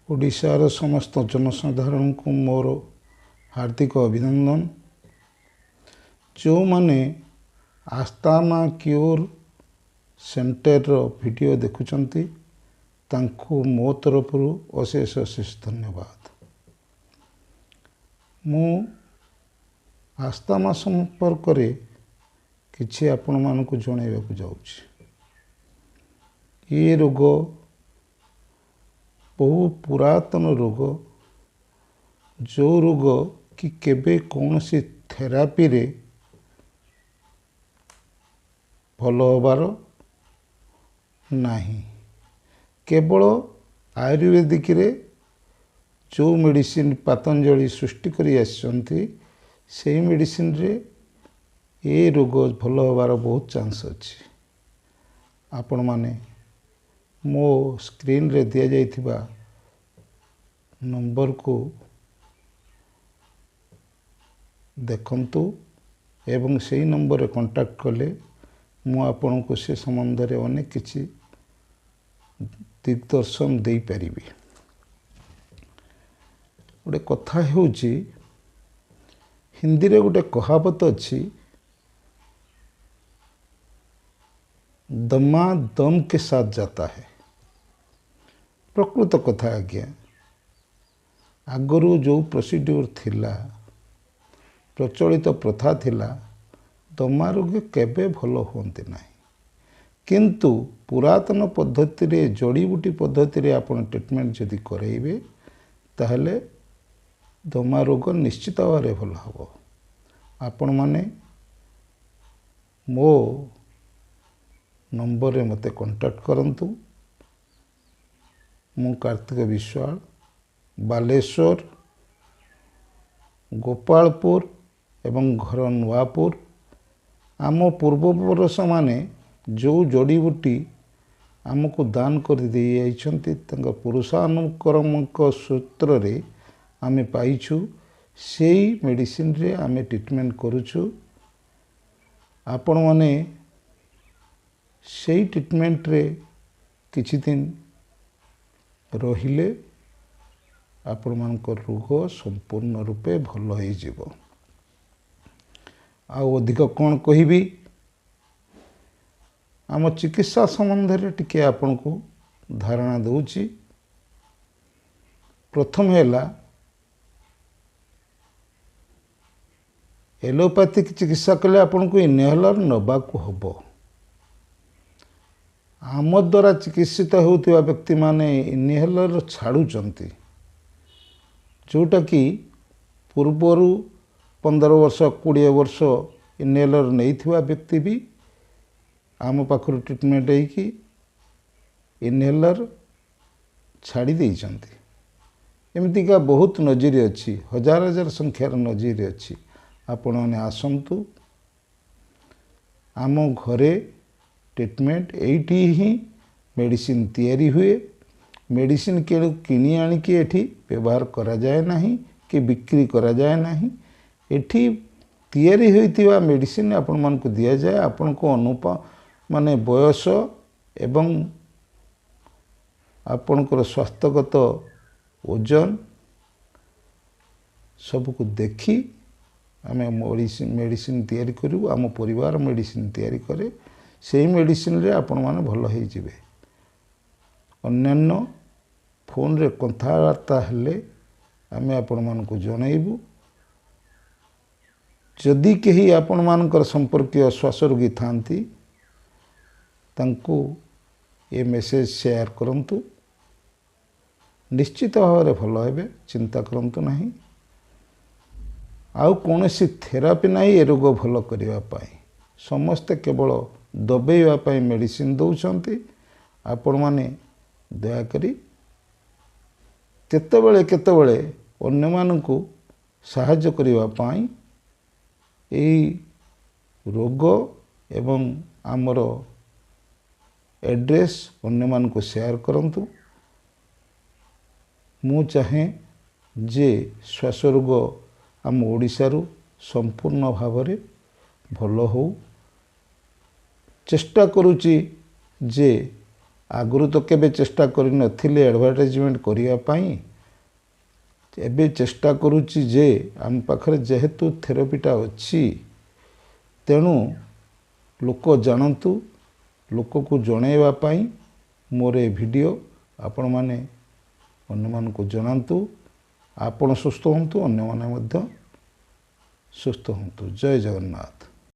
ଓଡ଼ିଶାର ସମସ୍ତ ଜନସାଧାରଣଙ୍କୁ ମୋର ହାର୍ଦ୍ଦିକ ଅଭିନନ୍ଦନ। ଯେଉଁମାନେ ଆସ୍ଥାମା କ୍ୟୁର୍ ସେଣ୍ଟରର ଭିଡ଼ିଓ ଦେଖୁଛନ୍ତି, ତାଙ୍କୁ ମୋ ତରଫରୁ ଅଶେଷ ଅଶେଷ ଧନ୍ୟବାଦ। ମୁଁ ଆସ୍ଥାମା ସମ୍ପର୍କରେ କିଛି ଆପଣମାନଙ୍କୁ ଜଣାଇବାକୁ ଯାଉଛି। ଏ ରୋଗ ବହୁ ପୁରାତନ ରୋଗ, ଯେଉଁ ରୋଗ କି କେବେ କୌଣସି ଥେରାପିରେ ଭଲ ହେବାର ନାହିଁ। କେବଳ ଆୟୁର୍ବେଦିକରେ ଯେଉଁ ମେଡ଼ିସିନ ପାତଞ୍ଜଳି ସୃଷ୍ଟି କରି ଆସିଛନ୍ତି, ସେଇ ମେଡ଼ିସିନରେ ଏ ରୋଗ ଭଲ ହେବାର ବହୁତ ଚାନ୍ସ ଅଛି। ଆପଣମାନେ ମୋ ସ୍କ୍ରିନରେ ଦିଆଯାଇଥିବା ନମ୍ବରକୁ ଦେଖନ୍ତୁ ଏବଂ ସେଇ ନମ୍ବରରେ କଣ୍ଟାକ୍ଟ କଲେ ମୁଁ ଆପଣଙ୍କୁ ସେ ସମ୍ବନ୍ଧରେ ଅନେକ କିଛି ଦିଗ୍ଦର୍ଶନ ଦେଇପାରିବି। ଗୋଟେ କଥା ହେଉଛି, ହିନ୍ଦୀରେ ଗୋଟେ କହାବତ ଅଛି, ଦମା ଦମ କେ ସାଥ ଯାତା ହେ। ପ୍ରକୃତ କଥା ଆଜ୍ଞା, ଆଗରୁ ଯେଉଁ ପ୍ରୋସିଡ୍ୟୁର ଥିଲା, ପ୍ରଚଳିତ ପ୍ରଥା ଥିଲା, ଦମା ରୋଗୀ କେବେ ଭଲ ହୁଅନ୍ତି ନାହିଁ। କିନ୍ତୁ ପୁରାତନ ପଦ୍ଧତିରେ, ଜଡ଼ିବୁଟି ପଦ୍ଧତିରେ ଆପଣ ଟ୍ରିଟମେଣ୍ଟ ଯଦି କରାଇବେ, ତାହେଲେ ଦମା ରୋଗ ନିଶ୍ଚିତ ଭାବରେ ଭଲ ହେବ। ଆପଣମାନେ ମୋ ନମ୍ବରରେ ମୋତେ କଣ୍ଟାକ୍ଟ କରନ୍ତୁ। ମୁଁ କାର୍ତ୍ତିକ ବିଶ୍ୱାଳ, ବାଲେଶ୍ୱର ଗୋପାଳପୁର ଏବଂ ଘର ନୂଆପୁର। ଆମ ପୂର୍ବପୁରୁଷମାନେ ଯେଉଁ ଜଡ଼ିବୁଟି ଆମକୁ ଦାନ କରି ଦେଇଯାଇଛନ୍ତି, ତାଙ୍କ ପୁରୁଷାନୁକ୍ରମଙ୍କ ସୂତ୍ରରେ ଆମେ ପାଇଛୁ, ସେଇ ମେଡ଼ିସିନରେ ଆମେ ଟ୍ରିଟମେଣ୍ଟ କରୁଛୁ। ଆପଣମାନେ ସେଇ ଟ୍ରିଟମେଣ୍ଟରେ କିଛି ଦିନ ରହିଲେ ଆପଣମାନଙ୍କ ରୋଗ ସମ୍ପୂର୍ଣ୍ଣ ରୂପେ ଭଲ ହେଇଯିବ। ଆଉ ଅଧିକ କ'ଣ କହିବି? ଆମ ଚିକିତ୍ସା ସମ୍ବନ୍ଧରେ ଟିକେ ଆପଣଙ୍କୁ ଧାରଣା ଦେଉଛି। ପ୍ରଥମ ହେଲା, ଏଲୋପାଥିକ୍ ଚିକିତ୍ସା କଲେ ଆପଣଙ୍କୁ ଇନହେଲର୍ ନେବାକୁ ହେବ। ଆମ ଦ୍ୱାରା ଚିକିତ୍ସିତ ହେଉଥିବା ବ୍ୟକ୍ତିମାନେ ଇନହେଲର୍ ଛାଡ଼ୁଛନ୍ତି, ଯେଉଁଟାକି ପୂର୍ବରୁ 15 ବର୍ଷ, 20 ବର୍ଷ ଇନହେଲର୍ ନେଇଥିବା ବ୍ୟକ୍ତି ବି ଆମ ପାଖରୁ ଟ୍ରିଟମେଣ୍ଟ ହେଇକି ଇନହେଲର୍ ଛାଡ଼ି ଦେଇଛନ୍ତି। ଏମିତିକା ବହୁତ ନଜିର ଅଛି, ହଜାର ହଜାର ସଂଖ୍ୟାର ନଜିର ଅଛି। ଆପଣମାନେ ଆସନ୍ତୁ, ଆମ ଘରେ ଟ୍ରିଟମେଣ୍ଟ, ଏଇଠି ହିଁ ମେଡ଼ିସିନ ତିଆରି ହୁଏ। ମେଡ଼ିସିନ କିଣି ଆଣିକି ଏଠି ବ୍ୟବହାର କରାଯାଏ ନାହିଁ କି ବିକ୍ରି କରାଯାଏ ନାହିଁ। ଏଠି ତିଆରି ହୋଇଥିବା ମେଡ଼ିସିନ ଆପଣମାନଙ୍କୁ ଦିଆଯାଏ। ଆପଣଙ୍କ ଅନୁପା ମାନେ ବୟସ ଏବଂ ଆପଣଙ୍କର ସ୍ୱାସ୍ଥ୍ୟଗତ ଓଜନ ସବୁକୁ ଦେଖି ଆମେ ମେଡ଼ିସିନ ତିଆରି କରିବୁ। ଆମ ପରିବାର ମେଡ଼ିସିନ ତିଆରି କରେ, ସେଇ ମେଡ଼ିସିନରେ ଆପଣମାନେ ଭଲ ହେଇଯିବେ। ଅନ୍ୟାନ୍ୟ ଫୋନରେ କଥାବାର୍ତ୍ତା ହେଲେ ଆମେ ଆପଣମାନଙ୍କୁ ଜଣାଇବୁ। ଯଦି କେହି ଆପଣମାନଙ୍କର ସମ୍ପର୍କୀୟ ଶ୍ୱାସ ରୋଗୀ ଥାଆନ୍ତି, ତାଙ୍କୁ ଏ ମେସେଜ ସେୟାର କରନ୍ତୁ। ନିଶ୍ଚିତ ଭାବରେ ଭଲ ହେବେ, ଚିନ୍ତା କରନ୍ତୁ ନାହିଁ। ଆଉ କୌଣସି ଥେରାପି ନାହିଁ ଏ ରୋଗ ଭଲ କରିବା ପାଇଁ। ସମସ୍ତେ କେବଳ ଦବେଇବା ପାଇଁ ମେଡ଼ିସିନ ଦେଉଛନ୍ତି। ଆପଣମାନେ ଦୟାକରି କେତେବେଳେ କେତେବେଳେ ଅନ୍ୟମାନଙ୍କୁ ସାହାଯ୍ୟ କରିବା ପାଇଁ ଏଇ ରୋଗ ଏବଂ ଆମର ଆଡ୍ରେସ୍ ଅନ୍ୟମାନଙ୍କୁ ସେୟାର କରନ୍ତୁ। ମୁଁ ଚାହେଁ ଯେ ଶ୍ୱାସ ରୋଗ ଆମ ଓଡ଼ିଶାରୁ ସମ୍ପୂର୍ଣ୍ଣ ଭାବରେ ଭଲ ହେଉ। ଚେଷ୍ଟା କରୁଛି ଯେ ଆଗରୁ ତ କେବେ ଚେଷ୍ଟା କରିନଥିଲି ଆଡ଼ଭର୍ଟାଇଜମେଣ୍ଟ କରିବା ପାଇଁ, ଏବେ ଚେଷ୍ଟା କରୁଛି ଯେ ଆମ ପାଖରେ ଯେହେତୁ ଥେରାପିଟା ଅଛି, ତେଣୁ ଲୋକ ଜାଣନ୍ତୁ। ଲୋକକୁ ଜଣାଇବା ପାଇଁ ମୋର ଏ ଭିଡ଼ିଓ। ଆପଣମାନେ ଅନ୍ୟମାନଙ୍କୁ ଜଣାନ୍ତୁ, ଆପଣ ସୁସ୍ଥ ହୁଅନ୍ତୁ, ଅନ୍ୟମାନେ ମଧ୍ୟ ସୁସ୍ଥ ହୁଅନ୍ତୁ। ଜୟ ଜଗନ୍ନାଥ।